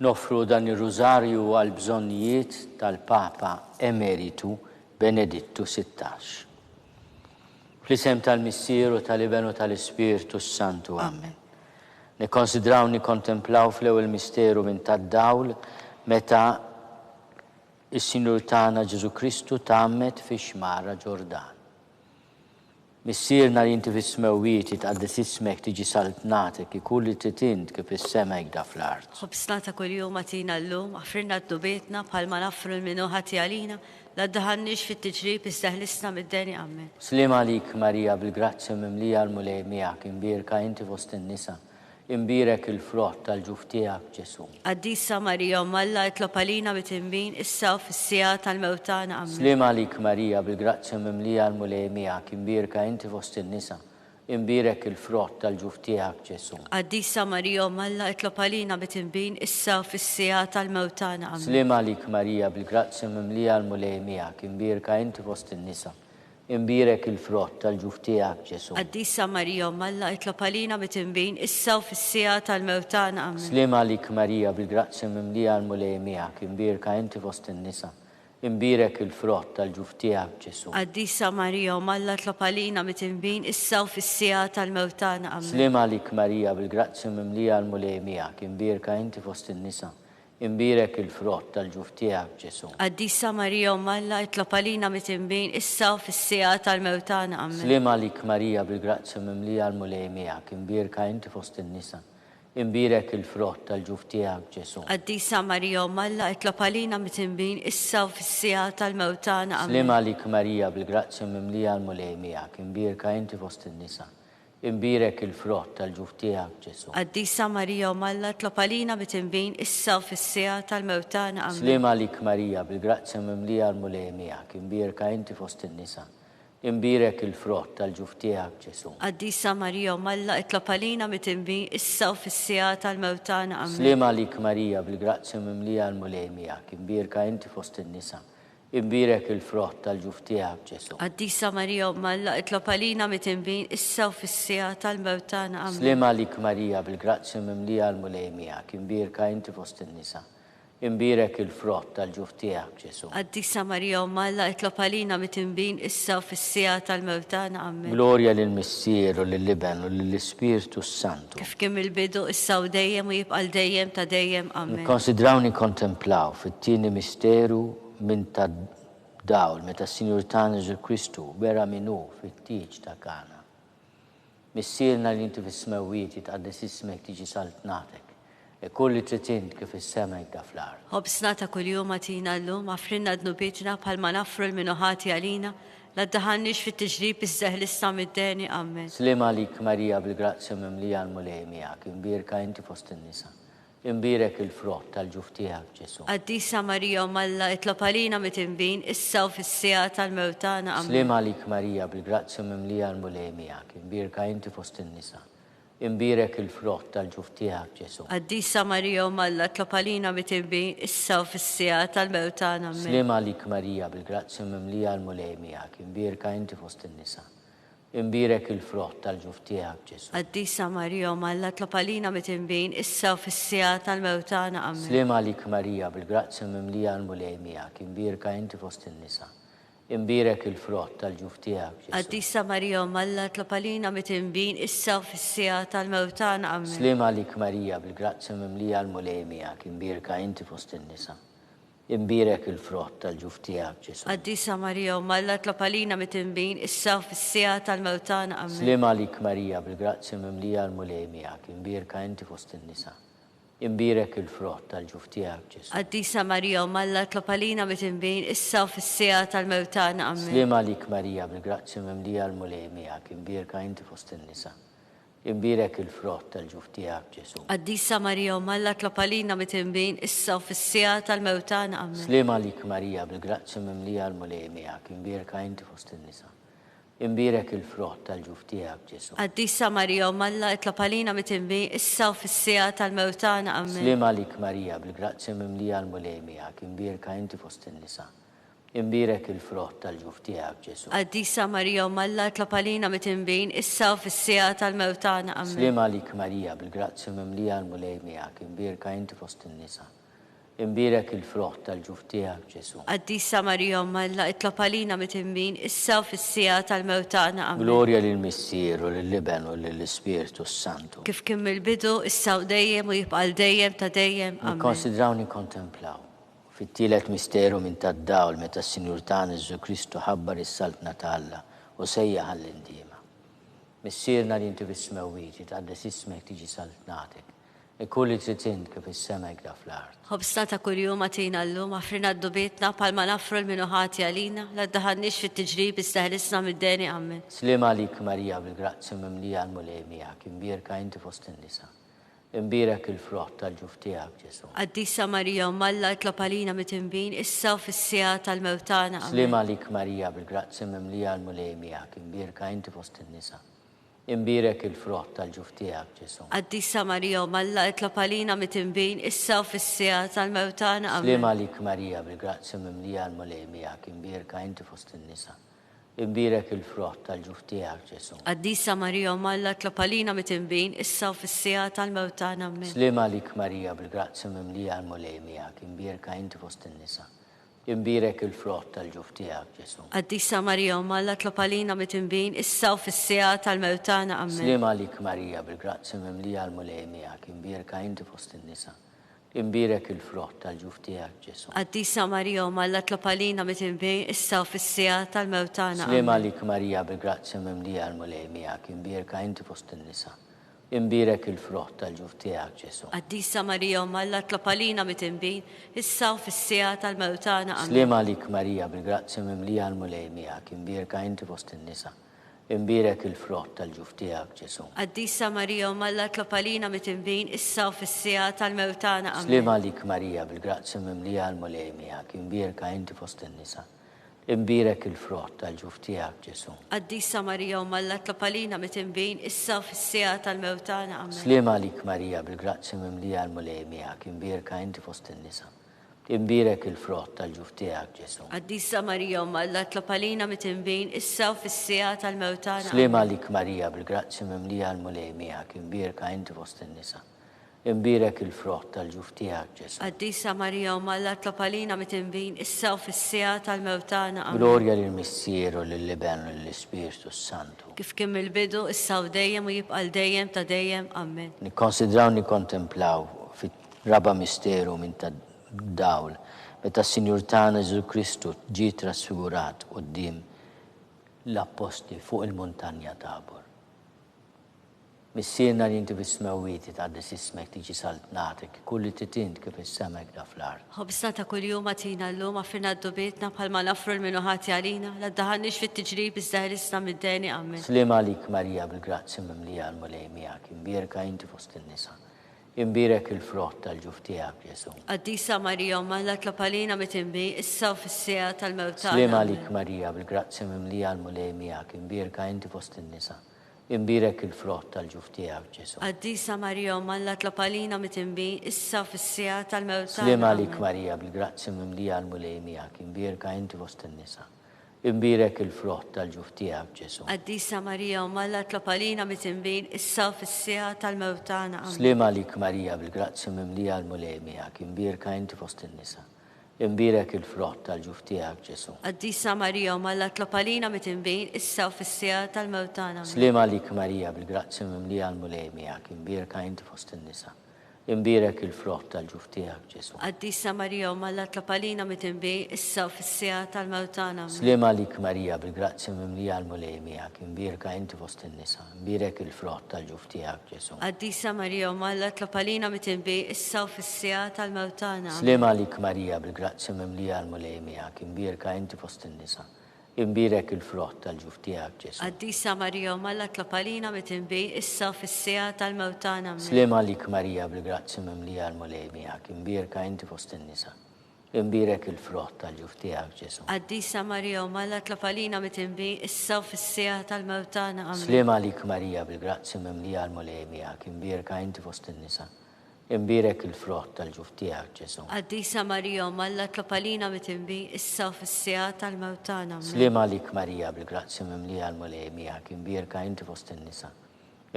Noffru dan ir-Rużarju għall-bżonnijiet tal-Papa Emeritu Benedittu 16. Fl-isem tal-Missier u tal-Iben u tal-Ispirtu s-Santu. Amen. Nikkonsidraw nikkontemplaw fl-ewwel misteru minn tad-dawl meta Is-Sinjur tagħna Ġesù Kristu tgħammed fix-xmara Ġordan. Missierna li inti fis-smewwiet, jitqaddes ismek, tiġi saltnatek, ikun li trid int kif fis-sema hekk da fl-art. Ħobżna ta' kuljum agħtina llum, aħfrilna dnubietna bħalma naħfru 'l min hu ħati għalina, la ddaħħalniex fit-tiġrib iżda ħlisna mid-deni. Amen. Sliem għalik Marija bil-grazzja mimlija l-Mulej miegħek, imbierka inti fost in-nisa, Imbierek il-frott tal-ġuf tiegħek, Ġesù. Qaddisa Marija Omm Alla itlob għalina mitinbin issa u fis-siegħa tal-mewt tagħna. Ammen. Sliem għalik Marija bil-grazzja mimlija l-Mulej miegħek, imbierka inti fost in-nisa, imbierek il-frott tal-ġuf tiegħek, Ġesù. Qaddisa Marija Omm Alla itlob għalina mitinbin issa u fis-siegħa tal-mewt tagħna. Ammen. Sliem għalik Marija bil-grazzja mimlija l-Mulej miegħek, imbierka inti fost in-nisa, Imbierek il-frott tal-ġuf tiegħek, Ġesù. Qaddisa Marija Omm Alla, itlob għalina mitinbin, issa u fis-siegħa tal-mewt tagħna. Ammen. Sliem għalik Marija, bil-grazzja mimlija l-Mulej miegħek, imbierka inti fost in-nisa, imbierek il-frott tal-ġuf tiegħek, Ġesù. Qaddisa Marija Omm Alla, itlob għalina mitinbin, issa u fis-siegħa tal-mewt tagħna. Ammen. Sliem għalik Marija, bil-grazzja mimlija l-Mulej miegħek, imbierka inti fost in-nisa, Imbierek il-frott tal-ġuf tiegħek, Ġesù. Qaddisa Marija Omm Alla, itlob għalina mitinbin, issa u fis-siegħa tal-mewt tagħna. Ammen. Sliem għalik Marija bil-grazzja mimlija l-Mulej miegħek, imbierka inti fost in-nisa, imbierek il-frott tal-ġuf tiegħek, Ġesù. Qaddisa Marija Omm Alla, itlob għalina mitinbin, issa u fis-siegħa tal-mewt tagħna. Ammen. Sliem għalik Marija bil-grazzja mimlija l-Mulej miegħek, imbierka inti fost in-nisa, Imbierek il-frott tal-ġuf tiegħek, Ġesù. Qaddisa Marija Omm Alla, itlob għalina mitinbin, issa u fis-siegħa tal-mewt tagħna. Ammen. Sliem għalik Marija, bil-grazzja mimlija l-Mulej miegħek, imbierka inti fost in-nisa. Imbierek il-frott tal-ġuf tiegħek, Ġesù. Qaddisa Marija Omm Alla, itlob għalina midinbin, issa u fis-siegħa tal-mewt tagħna. Ammen. Sliem għalik Marija, bil-grazzja mimlija l-Mulej miegħek, imbierka inti fost in-nisa, imbierek il-frott tal-ġuf tiegħek, Ġesù. Qaddisa Marija Omm Alla, itlob għalina midinbin, issa u fis-siegħa tal-mewt tagħna. Ammen. Sliem għalik Marija, bil-grazzja mimlija l-Mulej miegħek, imbierka inti fost in-nisa, Imbierek il-frott tal-ġuf tiegħek, Ġesù. Qaddisa Marija Omm Alla, itlob għalina mitinbin, issa u fis-siegħa tal-mewt tagħna. Ammen. Glorja lill-Missier u lill-Iben u lill-Ispirtu s-Santu. Kif kien mill-bidu, issa u dejjem u jibqa' għal dejjem ta' dejjem. Ammen. Nikkonsidraw nikkontemplaw fit-tieni misteru minn ta' dawl meta s-Sinjur tagħna Ġesù Kristu wera min hu fit-tieġ ta' Kana. Missierna li inti fis-smewwiet, jitqaddes ismek, tiġi saltnatek. Ikun li trid int kif fis-sema hekk fl-art. Ħobżna ta' kuljum agħtina llum, aghfrilna dnubietna bħalma naghfru 'l min hu ħati għalina, la ddaħħalniex fit-tiġrib iżda eħlisna mid-deni. Ammen. Sliem għalik Marija bil-grazzja mimlija l-Mulej miegħek, imbierka inti fost in-nisa. Imbierek il-frott tal-ġuf tiegħek Ġesù. Qaddisa Marija Omm Alla, itlob għalina mitinbin, issa u fis-siegħa tal-mewt tagħna. Ammen. Sliem għalik Marija bil-grazzja mimlija l-Mulej miegħek, imbierka inti fost in-nisa. Imbierek il-frott tal-ġuf tiegħek, Ġesù. Qaddisa Marija Omm Alla, itlob għalina mitinbin, issa u fis-siegħa tal-mewt tagħna. Ammen. Sliem għalik Marija, bil-grazzja mimlija l-Mulej miegħek, imbierka inti fost in-nisa. Imbierek il-frott tal-ġuf tiegħek, Ġesù. Qaddisa Marija Omm Alla, itlob għalina mitinbin, issa u fis-siegħa tal-mewt tagħna. Ammen. Sliem għalik Marija, bil-grazzja mimlija l-Mulej miegħek, imbierka inti fost in-nisa. Imbierek il-frott tal-ġuf tiegħek, Ġesù. Qaddisa Marija Omm Alla, itlob għalina mitinbin, issa u fis-siegħa tal-mewt tagħna. Ammen. Sliem għalik Marija, bil-grazzja mimlija l-Mulej miegħek, imbierka inti fost in-nisa. Imbierek il-frott tal-ġuf tiegħek, Ġesù. Qaddisa Marija Omm Alla, itlob għalina mitinbin, issa u fis-siegħa tal-mewt tagħna. Ammen. Sliem għalik Marija, bil-grazzja mimlija l-Mulej miegħek, imbierka inti fost in-nisa. Imbierek il-frott tal-ġuf tiegħek, Ġesù. Qaddisa Marija, Omm Alla, itlob għalina midinbin, issa u fis-siegħa tal-mewt tagħna. Ammen. Sliem għalik Marija, bil-grazzja mimlija l-Mulej miegħek, imbierka inti fost in-nisa. Imbierek il-frott tal-ġuf tiegħek, Ġesù. Qaddisa Marija, Omm Alla, itlob għalina midinbin, issa u fis-siegħa tal-mewt tagħna. Ammen. Sliem għalik Marija, bil-grazzja mimlija l-Mulej miegħek, imbierka inti fost in-nisa. Imbierek il-frott tal-ġuf tiegħek, Ġesù. Qaddisa Marija, Omm Alla, itlob għalina mitinbin, issa u fis-siegħa tal-mewt tagħna. Ammen. Sliem għalik Marija, bil-grazzja mimlija l-Mulej miegħek, imbierka inti fost in-nisa. Imbierek il-frott tal-ġuf tiegħek, Ġesù. Qaddisa Marija, Omm Alla, itlob għalina mitinbin, issa u fis-siegħa tal-mewt tagħna. Ammen. Sliem għalik Marija, bil-grazzja mimlija l-Mulej miegħek, imbierka inti fost in-nisa. Imbierek il-frott tal-ġuf tiegħek, Ġesù. Qaddisa Marija Omm Alla, itlob għalina mitinbin, issa u fis-siegħa tal-mewt tagħna. Ammen. Glorja lill-Missier u lill-Iben u lill-Ispirtu s-Santu. Kif kien mill-bidu, issa u dejjem u jibqa' għal dejjem ta' dejjem. Ammen. Nikkonsidraw nikkontemplaw. Fit-tielet misteru minn tad-dawl meta s-Sinjur tagħna Ġesù Kristu ħabbar is-Saltna ta' Alla u sejjaħ għall-indiema. Missierna li inti fis-smewwiet, jitqaddes ismek, tiġi saltnatek. Ikun li trid int kif fis-sema hekk fl-art. Ħobżna ta' kuljum agħtina llum, aghfrilna dnubietna bħalma naghfru 'l min hu ħati għalina, la ddaħħalniex fit-tiġrib iżda ħelisna mid-deni. Ammen. Sliem għalik Marija bil-grazzja mimlija l-Mulej miegħek, imbierka inti fost in-nisa. Imbierek il-frott tal-ġuf tiegħek, Ġesù. Qaddisa Marija Omm Alla itlob għalina mitinbin, issa u fis-siegħa tal-mewt tagħna. Ammen. Sliem għalik Marija bil-grazzja mimlija l-Mulej miegħek, imbierka inti fost in-nisa. Imbierek il-frott tal-ġuf tiegħek, Ġesù. Qaddisa Marija, Omm Alla, itlob għalina mitinbin, issa u fis-siegħa tal-mewt tagħna. Ammen. Sliem għalik Marija, bil-grazzja mimlija l-Mulej miegħek, imbierka inti fost in-nisa. Imbierek il-frott tal-ġuf tiegħek, Ġesù. Qaddisa Marija, Omm Alla, itlob għalina mitinbin, issa u fis-siegħa tal-mewt tagħna. Ammen. Sliem għalik Marija, bil-grazzja mimlija l-Mulej miegħek, imbierka inti fost in-nisa. Imbierek il-frott tal-ġuf tiegħek, Ġesù. Qaddisa Marija, Omm Alla, itlob għalina mitinbin, issa u fis-siegħa tal-mewt tagħna. Ammen. Sliem għalik Marija, bil-grazzja mimlija l-Mulej miegħek, imbierka inti fost in-nisa. Imbierek il-frott tal-ġuf tiegħek, Ġesù. Qaddisa Marija, Omm Alla, itlob għalina mitinbin, issa u fis-siegħa tal-mewt tagħna. Sliem Ammen. għalik Marija, bil-grazzja mimlija l-Mulej miegħek, imbierka inti fost in-nisa. Imbierek il-frott tal-ġuf tiegħek, Ġesù. Qaddisa Marija, Omm Alla, itlob għalina mitinbin, issa u fis-siegħa tal-mewt tagħna. Ammen. Sliem għalik Marija, bil-grazzja mimlija l-Mulej miegħek, imbierka inti fost in-nisa. Imbierek il-frott tal-ġuf tiegħek, Ġesù. Qaddisa Marija, Omm Alla, itlob għalina mitinbin, issa u fis-siegħa tal-mewt tagħna. Ammen. Sliem għalik Marija, bil-grazzja mimlija l-Mulej miegħek, imbierka inti fost in-nisa. Imbierek il-frott tal-ġuf tiegħek, Ġesù. Qaddisa Marija Omm Alla itlob għalina mitinbin, issa u fis-siegħa tal-mewt tagħna. Amen. Sliem għalik Marija, bil-grazzja mimlija l-Mulej miegħek, imbierka inti fost in-nisa. Imbierek il-frott tal-ġuf tiegħek, Ġesù. Qaddisa Marija Omm Alla itlob għalina mitinbin, issa u fis-siegħa tal-mewt tagħna. Sliem Amen. għalik Marija, bil-grazzja mimlija l-Mulej miegħek, imbierka inti fost in-nisa. Imbierek il-frott tal-ġuf tiegħek, Ġesù. Qaddisa Marija Omm Alla itlob għalina mitinbin, issa u fis-siegħa tal-mewt tagħna. Amen. Glorja lill-Missier u lill-Iben u lill-Ispirtu s-Santu. Kif kien mill-bidu, issa u dejjem u jibqa' għal dejjem ta' dejjem. Amen. Nikkonsidraw nikkontemplaw fit-raba' misteru minn ta' dawl, meta s-Sinjur tagħna Ġesù Kristu ġie trasfigurat quddiem l-appostli fuq il-muntanja Tabor. Missierna li inti fis-smewwiet jitqaddes ismek, tiġi saltnatek, ikun li trid int kif fis-sema hekk da fl-art. Ħobżna ta' kuljum agħtina llum, aghfirna dnubietna bħalma naghfru 'l min hu ħati għalina, la ddaħħalniex fit-tiġrib iżda ħelisna mid-deni. Amen. Sliem għalik Marija bil-grazzja mimlija l-Mulej miegħek, imbierka inti fost in-nisa. Imbierek il-frott tal-ġuf tiegħek Ġesù. Qaddisa Marija Omm Alla itlob għalina mitinbin, issa u fis-siegħa tal-mewt tagħna. Sliem Amen. għalik Marija bil-grazzja mimlija l-Mulej miegħek, imbierka inti fost in-nisa. Imbierek il-frott tal-ġuf tiegħek, Ġesù. Qaddisa Marija Omm Alla itlob għalina mitinbin, issa u fis-siegħa tal-mewt Sliem tagħna. għalik Amen. Marija, bil-grazzja mimlija l-Mulej miegħek, imbierka inti fost in-nisa. Imbierek il-frott tal-ġuf tiegħek, Ġesù. Qaddisa Marija Omm Alla itlob għalina mitinbin, issa u fis-siegħa tal-mewt tagħna. Amen. Sliem għalik Marija, bil-grazzja mimlija l-Mulej miegħek, imbierka inti fost in-nisa. Imbierek il-frott tal-ġuf tiegħek, Ġesù. Qaddisa Marija, Omm Alla, itlob għalina mitinbin, issa u fis-siegħa tal-mewt tagħna. Amen. Sliem għalik Marija, bil-grazzja mimlija l-Mulej miegħek, imbierka inti fost in-nisa. Imbierek il-frott tal-ġuf tiegħek, Ġesù. Qaddisa Marija, Omm Alla, itlob għalina mitinbin, issa u fis-siegħa tal-mewt tagħna. Amen. Sliem għalik Marija, bil-grazzja mimlija l-Mulej miegħek, imbierka inti fost in-nisa. Imbierek il-frott tal-ġuf tiegħek, Ġesù. Qaddisa Marija, Omm Alla, itlob għalina mitinbin, issa u fis-siegħa tal-mewt tagħna. Amen. Sliem għalik Marija, bil-grazzja mimlija l-Mulej miegħek, imbierka inti fost in-nisa. Imbierek il-frott tal-ġuf tiegħek, Ġesù. Qaddisa Marija, Omm Alla, itlob għalina mitinbin, issa u fis-siegħa tal-mewt tagħna. Amen. Sliem għalik Marija, bil-grazzja mimlija l-Mulej miegħek, imbierka inti fost in-nisa. Imbierek il-frott tal-ġuf tiegħek, Ġesù. Qaddisa Marija, Omm Alla, itlob għalina mitinbin, issa u fis-siegħa tal-mewt tagħna. Amen. Sliem għalik Marija, bil-grazzja mimlija l-Mulej miegħek, imbierka inti fost in-nisa. Imbierek il-frott tal-ġuf tiegħek, Ġesù. Qaddisa Marija, Omm Alla, itlob għalina mitinbin, issa u fis-siegħa tal-mewt tagħna. Amen. Sliem għalik Marija, bil-grazzja mimlija l-Mulej miegħek, imbierka inti fost in-nisa.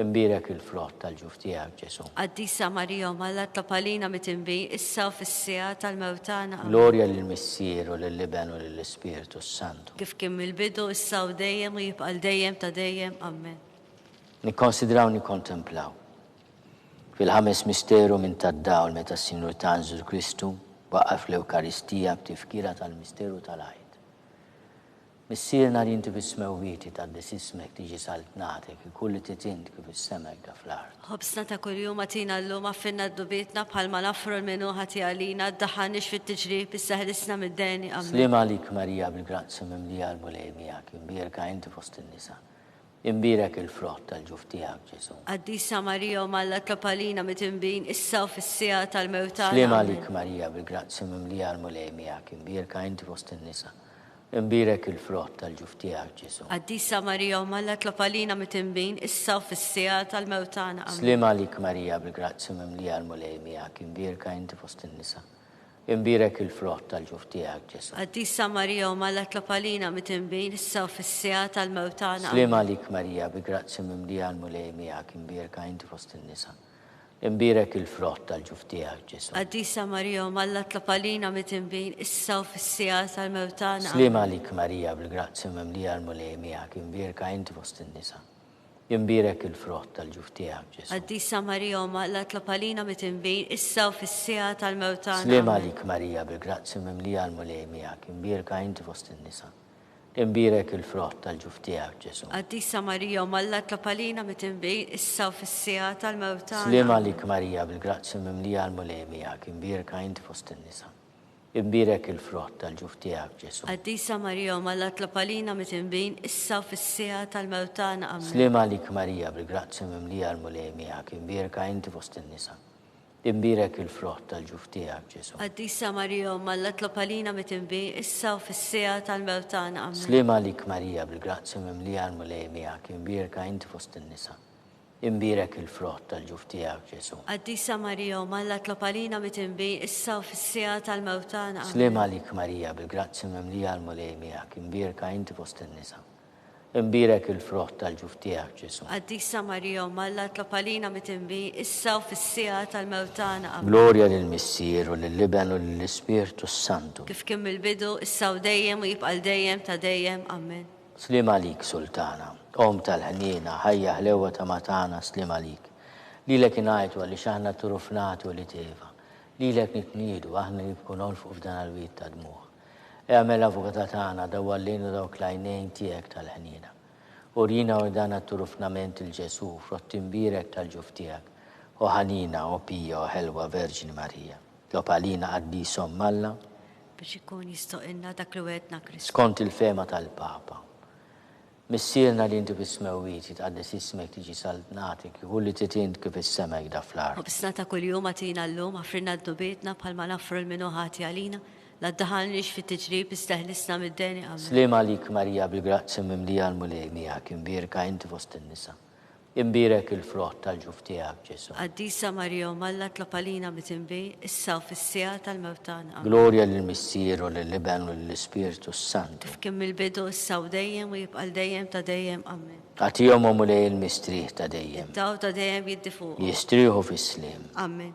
Imbierek il-frott tal-ġuf tiegħek, Ġesù. Qaddisa Marija, Omm Alla, itlob għalina mitinbin, issa u fis-siegħa tal-mewt tagħna. Amen. Glorja lill-Missier u lill-Iben u lill-Ispirtu s-Santu. Kif kien mill-bidu, issa u dejjem u jibqa' għal dejjem ta' dejjem. Amen. Nikkonsidraw nikkontemplaw. Fil-ħames misteru minn tad-dawl meta s-Sinjur tagħna Ġesù Kristu waqqaf l-Ewkaristija b'tifkira tal-misteru tal-Għid. Missierna li inti fis-smewwiet jitqaddes ismek, tiġi saltnatek, ikun li trid int kif fis-sema hekk fl-art. Ħobżna ta' kuljum agħtina llum, għaffilna dnubietna bħalma nagħfru 'l min hu ħati għalina, ddaħħalniex fit-tiġrib, iżda ħelisna mid-deni. Amen. Sliem għalik Marija bil-grazzja mimlija l-Mulej miegħek, imbierka inti fost in-nisa. Imbierek il-frott tal-ġuf tiegħek, Ġesù. Qaddisa Marija, Omm Alla, itlob għalina mitinbin, issa u fis-siegħa tal-mewt tagħna. Sliem Amen. għalik Marija bil-grazzja mimlija l-Mulej miegħek, imbierka inti fost in-nisa. Imbierek il-frott tal-ġuf tiegħek, Ġesù. Qaddisa Marija, Omm Alla, itlob għalina mitinbin, issa u fis-siegħa tal-mewt tagħna. Amen. Sliem għalik Marija bil-grazzja mimlija l-Mulej miegħek, imbierka inti fost in-nisa. Imbierek il-frott tal-ġuf tiegħek, Ġesù. Qaddisa Marija, Omm Alla, itlob għalina mitinbin, issa u fis-siegħa tal-mewt tagħna. Sliem Amen. għalik Marija bi grazzja mimlija l-Mulej miegħek, imbierka inti fost in-nisa. Imbierek il-frott tal-ġuf tiegħek, Ġesù. Qaddisa Marija, Omm Alla, itlob għalina mitinbin, issa u fis-siegħa tal-mewt tagħna. Sliem Amen. għalik Marija bil-grazzja mimlija l-Mulej miegħek, imbierka inti fost in-nisa. Imbierek il-frott tal-ġuf tiegħek, Ġesù. Qaddisa Marija, Omm Alla, itlob għalina mitinbin, issa u fis-siegħa tal-mewt tagħna. Sliem Amen. għalik Marija bil-grazzja mimlija l-Mulej miegħek, imbierka inti fost in-nisa. Imbierek il-frott tal-ġuf tiegħek, Ġesù. Qaddisa Marija, Omm Alla, itlob għalina mitinbin, issa u fis-siegħa tal-mewt tagħna. Sliem Amen. għalik Marija bil-grazzja mimlija l-Mulej miegħek, imbierka inti fost in-nisa. Imbierek il-frott tal-ġuf tiegħek, Ġesù. Qaddisa Marija, Omm Alla, itlob għalina mitinbin, issa u fis-siegħa tal-mewt tagħna. Amen. Sliem għalik Marija bil-grazzja mimlija l-Mulej miegħek, imbierka inti fost in-nisa. Imbierek il-frott tal-ġuf tiegħek, Ġesù. Qaddisa Marija Omm Alla tlob għalina midinbin issa u fis-siegħa tal-mewt tagħna. Ammen. Sliem għalik Marija bil-grazzja mimlija l-Mulej miegħek, imbierka inti fost in-nisa. Imbierek il-frott tal-ġuf tiegħek, Ġesù. Qaddisa Marija Omm Alla tlob għalina midinbin issa u fis-siegħa tal-mewt tagħna. Ammen. Sliem għalik Marija bil-grazzja mimlija l-Mulej miegħek, imbierka inti fost in-nisa. Imbierek il-frott tal-ġuf tiegħek, Ġesù. Qaddisa Marija Omm Alla tlob għalina midinbin issa u fis-siegħa tal-mewt tagħna. Ammen. Glorja lill-Missier u lill-Iben u lill-Ispirtu s-Santu. Kif kien mill-bidu, issa u dejjem u jibqa' 'l dejjem ta' dejjem. Ammen. Sliem għalik, Sultana, Omm tal-ħniena, ħajja ħlewwa ta' ma tagħna, sliem għalik. Lilek ingħajtu għaliex aħna turufnati ulied Eva. Lilek nitniedu, aħna nibku nolfqu f'dan għall-wied ta' dmugħ. Agħmel avukata tagħna, dawwar lejna dawk l-għajnejn tiegħek tal-ħniena. Urina u rdana t-turufnament 'il Ġesù, frott imbierek tal-ġuf tiegħek, o ħanina, o pija, o ħelwa Verġni Marija. Tlob għalina Qaddis Omm Alla. Biex ikun jistoqilna dak li wegħedna Kristu. Skont il-fehma tal-Papa. Missierna li inti fis-smewwiet, jitqaddes ismek, tiġi saltnatek, ikun li trid int kif fis-sema hekk da fl-art. Ħobżna ta' kuljum agħtina llum, aħfrilna dnubietna bħalma naħfru 'l min hu ħati għalina, la ddaħħalniex fit-tiġrib iżda eħlisna mid-deni. Amen. Sliem għalik Marija bil-grazzja mimlija l-Mulej miegħek, imbierka inti fost in-nisa. Imbierek il-frott tal-ġuf tiegħek, Ġesù. Qaddisa Marija Omm Alla tlob għalina midinbin, issa u fis-siegħa tal-mewt tagħna. Amen. Glorja lill-Missier u lill-Iben u lill-Ispirtu s-Santu. Kif kien mill-bidu, issa u dejjem u jibqa' 'l dejjem ta' dejjem. Amen. Agħtihom, o Mulej, il-mistrieħ ta' dejjem. Id-dawl ta' dejjem jiddi fuqhom. Jistrieħu fis-sliem. Amen.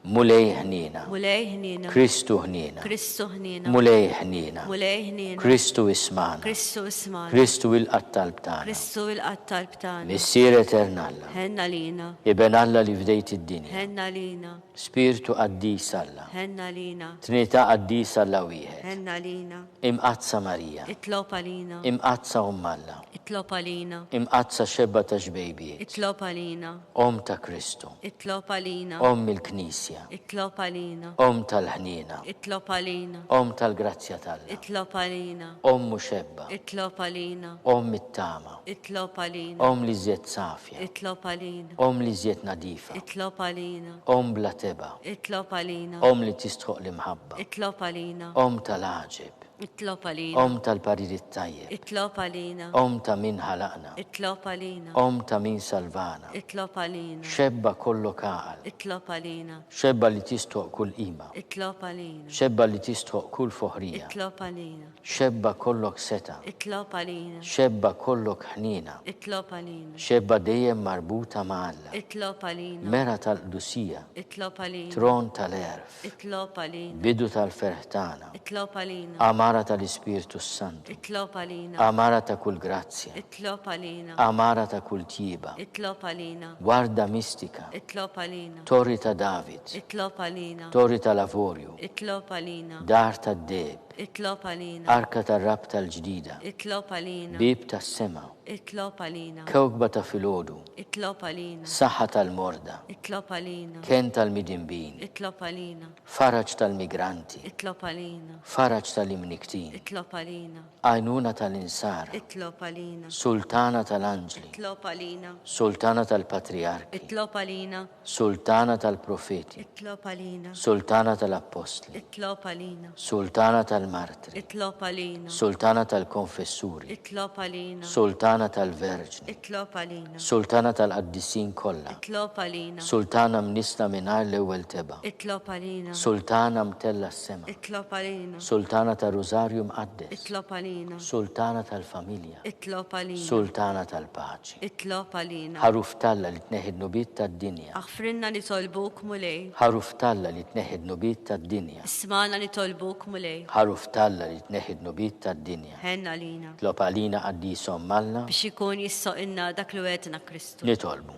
Mulej ħniena. Mulej ħniena. Kristu ħniena. Kristu ħniena. Mulej ħniena. Mulej ħniena. Kristu ismagħna. Kristu ismagħna. Kristu ilqa' t-talb tagħna. Kristu ilqa' t-talb tagħna. Missier etern Alla. Ħenn għalina. Iben Alla li fdejt id-dinja. Ħenn għalina. Spirtu qaddis Alla. Ħenn għalina. Trinità qaddisa Alla wieħed. Ħenn għalina. Imqaddsa Marija. Itlob għalina. Imqaddsa Omm Alla. Itlob għalina. Imqaddsa Xebba ta' xbejbiet. Itlob għalina. Omm ta' Kristu. Itlob għalina. Omm il-Knisja. Itlob għalina. Omm tal-ħniena. Itlob għalina. Omm tal-grazzja t'Alla. Itlob għalina. Omm u xebba. Itlob għalina. Omm it-tama. Itlob għalina. Omm l-iżjed safja. Itlob għalina. Omm l-iżjed nadifa. Itlob għalina. Omm bla tebgħa. Itlob għalina. Omm li tistħoqq l-imħabba. Itlob għalina. Omm tal-għaġeb. Itlob għalina. Omm tal-parir it-tajjeb. Itlob għalina. Omm ta' min ħalaqna. Itlob għalina. Omm ta' min salvana. Itlob għalina. Xebba kollok għaqal. Itlob għalina. Xebba li tistħoqq kull qima. Itlob għalina. Xebba li tistħoqq kull foħrija. Itlob għalina. Xebba kollok setgħa. Itlob għalina. Xebba kollok ħniena. Itlob għalina. Xebba dejjem marbuta ma' Alla. Itlob għalina. Mera tal-qdusija. Itlob għalina. Tron tal-għerf. Itlob għalina. Bidu tal-ferħ tagħna. Itlob għalina. Għamara tal-Ispirtu s-Santu. Itlob għalina. Għamara ta' kull grazzja. Itlob għalina. Għamara ta' kull tjieba. Itlob għalina. Warda mistika. Itlob għalina. Torri ta' David. Itlob għalina. Torri tal-avorju. Itlob għalina. Dar tad-deheb. Itlob għalina. Arka tar-Rabta l-Ġdida. Itlob għalina. Bieb tas-sema. Itlob għalina. Kewkba ta' filgħodu. Itlob għalina. Saħħa tal-morda. Itlob għalina. Kenn tal-midinbin. Itlob għalina. Faraġ tal-migranti. Itlob għalina. Faraġ tal-imnikktin. Itlob għalina. Għajnuna tal-insara. Itlob għalina. Sultana tal-anġli. Itlob għalina. Sultana tal-patrijarki. Itlob għalina. Sultana tal-profeti. Itlob għalina. Sultana tal-appostli. Itlob għalina. Sultana tal-martri. Itlob għalina. Sultana tal-konfessuri. Itlob għalina. Sultana tal-verġni. Itlob għalina. Sultana tal-qaddisin kollha. Itlob għalina. Sultana mnissla mingħajr l-ewwel tebgħa. Itlob għalina. Sultana mtellgħa s-sema. Itlob għalina. Sultana tar-Rużarju Mqaddes. Itlob għalina. Sultana tal-familja. Itlob għalina. Sultana tal-paċi. Itlob għalina. Ħaruf t'Alla li tneħħi d-dnubiet tad-dinja. Aħfrilna nitolbuk, Mulej. Ħaruf t'Alla li tneħħi d-dnubiet tad-dinja. Ismagħna nitolbuk, Mulej. Ħaruf t'Alla li tneħħi d-dnubiet tad-dinja. Ħenn għalina. Itlob għalina Qaddis Omm Alla. Biex ikun jissoqilna dak li wegħedna Kristu. Nitolbu.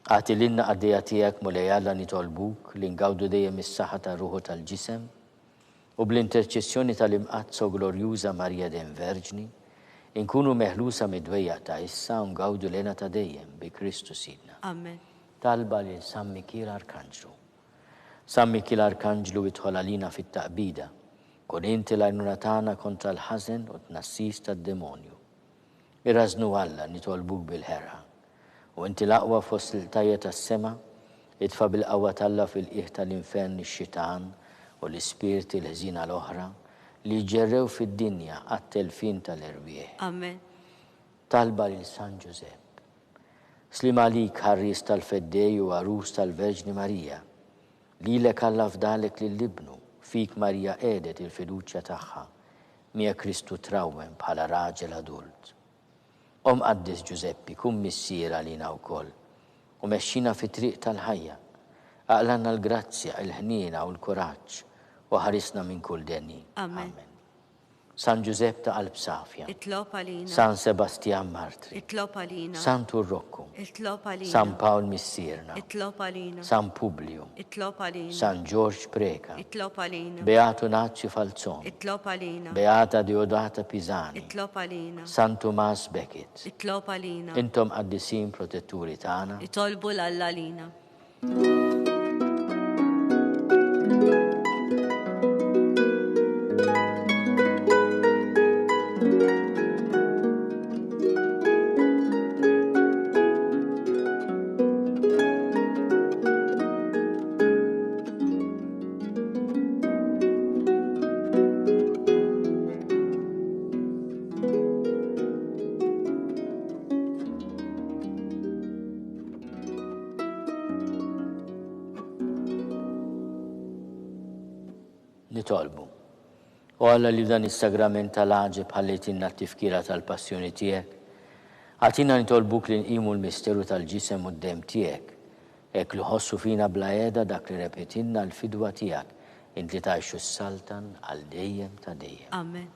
Agħti lilna qaddejja tiegħek, Mulej Alla, nitolbuk li ngawdu dejjem is-saħħa tar-ruħ u tal-ġisem, u bl-interċessjoni tal-Imqaddsa u Glorjuża Marija dejjem Verġni, inkunu meħlusa mid-dwejjaq ta' issa u ngawdu l-hena ta' dejjem, bi Kristu Sidna. Amen. Talba lil San Mikiel Arkanġlu. San Mikiel Arkanġlu idħol għalina fit-taqbida, kun inti l-għajnuna tagħna kontra l-ħażen u t-tnassis tad-demonju. Irażżnu Alla, nitolbuk bil-ħerqa. U inti l-aqwa fost il-qtajja' tas-sema, Itfa' bil-qawwa t'Alla fil-qiegħ tal-infern ix-xitan u l-ispirti l-ħżiena l-oħra li jġerrew fid-dinja għat-telfien tal-erwieħ. Amen. Talba lil San Ġużepp. Sliem għalik, ħarries tal-Feddej u għarus tal-Verġni Marija. Lilek Alla fdalek lil Ibnu, fik Marija qiegħdet il-fiduċja tagħha, miegħek Kristu trawwem bħala raġel adult. O Mqaddes Ġużeppi, kun missier għalina wkoll, u mexxina fit-triq tal-ħajja. Aqlgħalna l-grazzja, il-ħniena u l-kuraġġ, u ħarisna minn kull deni. Amen. San Ġużepp ta' qalb safja. Itlob għalina. San Sebastjan Martri. Itlob għalina. Santu Rokku. Itlob għalina. San Pawl Missierna. Itlob għalina. San Publiju. Itlob għalina. San Ġorġ Preca. Itlob għalina. Beatu Nazju Falzon. Itlob għalina. Beata Deodata Pisani. Itlob għalina. San Tumas Becket. Itlob għalina. Intom qaddisin protetturi tagħna. Itolbu 'l Alla għalina. Nitolbu. O Alla li f'dan is-sagrament tal-għaġeb ħallejtilna t-tifkira tal-passjoni tiegħek, agħtina nitolbuk li nqimu l-misteru tal-ġisem u d-demm tiegħek, hekk li ħossu fina bla heda dak li rebħitilna l-fidwa tiegħek, int li tgħix u ssaltan għal dejjem ta' dejjem. Amen.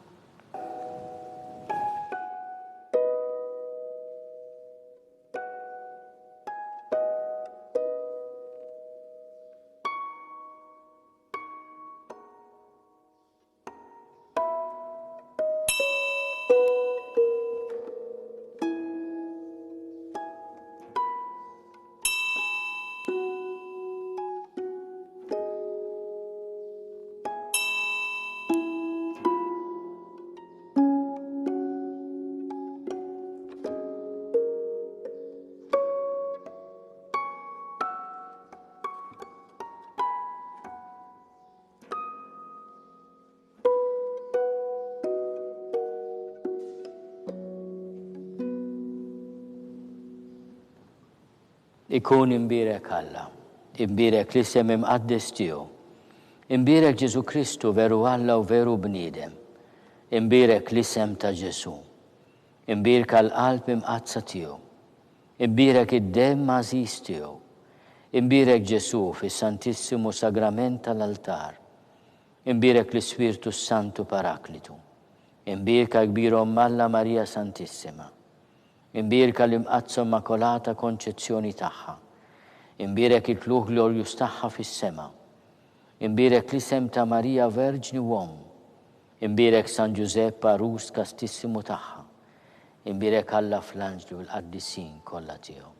Ikun imbierek Alla, imbierek l-isem imqaddes tiegħu. Imbierek Ġesù Kristu veru Alla u veru bniedem. Imbierek l-isem ta' Ġesù. Imbierka l-qalb imqaddsa tiegħu. Imbierek id-demm għażiż tiegħu. Imbierek Ġesù fis-Santissimu Sagrament tal-altar. Imbierek l-Ispirtu s-Santu Paraklitu. Imbierka kbir Omm Alla Marija Santissima. Imbierka l-Imqaddsa Immakolata Konċezzjoni tagħha. Imbierek it-tlugħ glorjuż tagħha fis-sema. Imbierek l-isem ta' Marija Verġni u Omm. Imbierek San Ġużepp għarus kastissimu tagħha. Imbierek Alla fl-anġli u l-qaddisin kollha tiegħu.